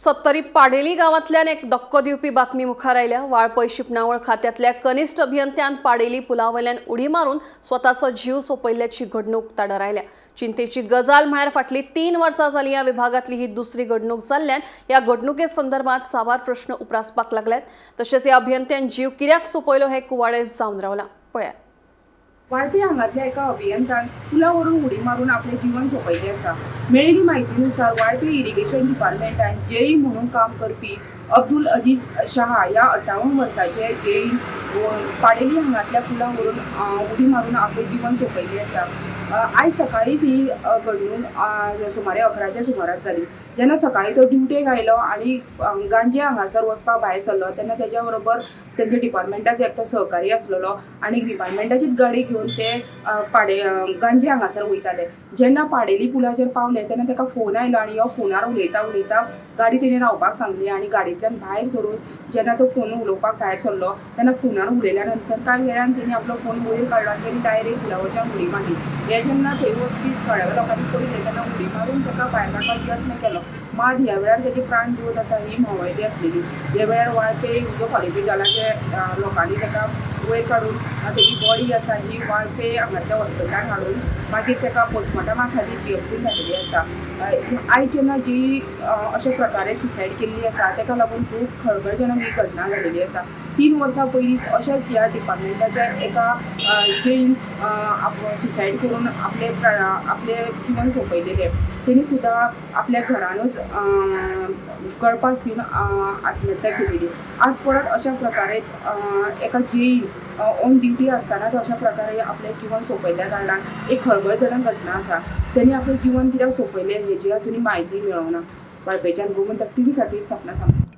सत्तरी पाडेली गांवांतल्यान एक धक्को दिवपी बातमी मुखार आयल्या. वाळपय शिंपणावळ खात्यांतल्या कनिश्ठ अभियंत्यान पाडेली पुलावयल्यान उडी मारून स्वताचो जीव सोंपयल्ल्याची घडणूक उक्ताडार आयल्या. चिंतेची गजाल म्हळ्यार फाटली 3 वर्सां जाली ह्या विभागांतली ही दुसरी घडणूक जाल्ल्यान ह्या घडणुके संदर्भात साबार प्रश्न उप्रासपाक लागल्यात. तशेंच ह्या अभियंत्यान जीव कित्याक सोंपयलो हें कुवाडें जावन रावलां. पळयात. वाळपय हांगातल्या एका अभियंत्यान पुलावरून उडी मारून आपलें जीवन सोंपयलें आसा. मेळिल्ली म्हायतीनुसार वाळपय इरिगेशन डिपार्टमेंटान जेई म्हणून काम करपी अब्दुल अजीज शहा ह्या 58 वर्साचे जेई पाडेली हांगातल्या पुलावरून उडी मारून आपलें जीवन सोंपयलें आसा. आयज सकाळीच ही घडणूक सुमारे 11च्या सुमाराक जाली. जेन्ना सकाळी तो ड्युटेक आयलो आनी गांजे हांगासर वचपाक भायर सरलो तेन्ना तेज्या बरोबर तेंच्या डिपार्टमेंटाचो एकटो सहकारी आसलेलो आनी डिपार्टमेंटाचीच गाडी घेवन ते गांजे हांगासर वयताले. जेन्ना पाडेली पुलाचेर पावले तेन्ना ताका फोन आयलो आनी हो फोनार उलयता उलयता गाडी तेणी रावपाक सांगली आनी गाडयेंतल्यान भायर सरून जेन्ना तो फोन उलोवपाक भायर सरलो तेन्ना फोनार उलयल्या नंतर कांय वेळान तेणी आपलो फोन वयर काडलो आनी तेणी डायरेक्ट पुलावयल्यान उडी मारली. हे जेन्ना थंय वचपी थळाव्या लोकांनी पळयलें तेन्ना उडी मारून ताका भायर काडपाक यत्न केलो, मात ह्या वेळार तेजी प्राण ज्योत आसा ही म्होंवळ्ळी आसलेली. ह्या वेळार वाळपय उदक क्वॉलिटी दलाचे लोकांनी ताका वयर काडून तेजी बॉडी आसा ही वाळपय हांगाच्या हॉस्पिटलान हाडून मागीर ताका पोस्टमॉर्टमा खातीर जीएमसीन धाडिल्ली आसा. आयज जेन्ना जी अशा प्रकारे सुसायड केल्ली आसा ताका लागून खूब खळबळजनक ही घटना जालेली आसा. 3 वर्सां पयलींच अशेंच ह्या डिपार्टमेंटाच्या एका जेईन सुसायड करून आपले आपलें जीवन सोंपयलेलें. तेणी सुद्दां आपल्या घरानूच गळपास दिवन आत्महत्या केलेली. आज परत अशा प्रकारे एका जेईन ऑन ड्युटी आसतनाच अशा प्रकारे आपलें जीवन सोंपयल्ल्या कारणान एक खळबळजनक घटना आसा. तेणी आपलें जीवन कित्याक सोंपयलें हेजी अजून म्हायती मेळोना. वाळपयच्यान गोमंतक टीव्ही खातीर सपना सामंत.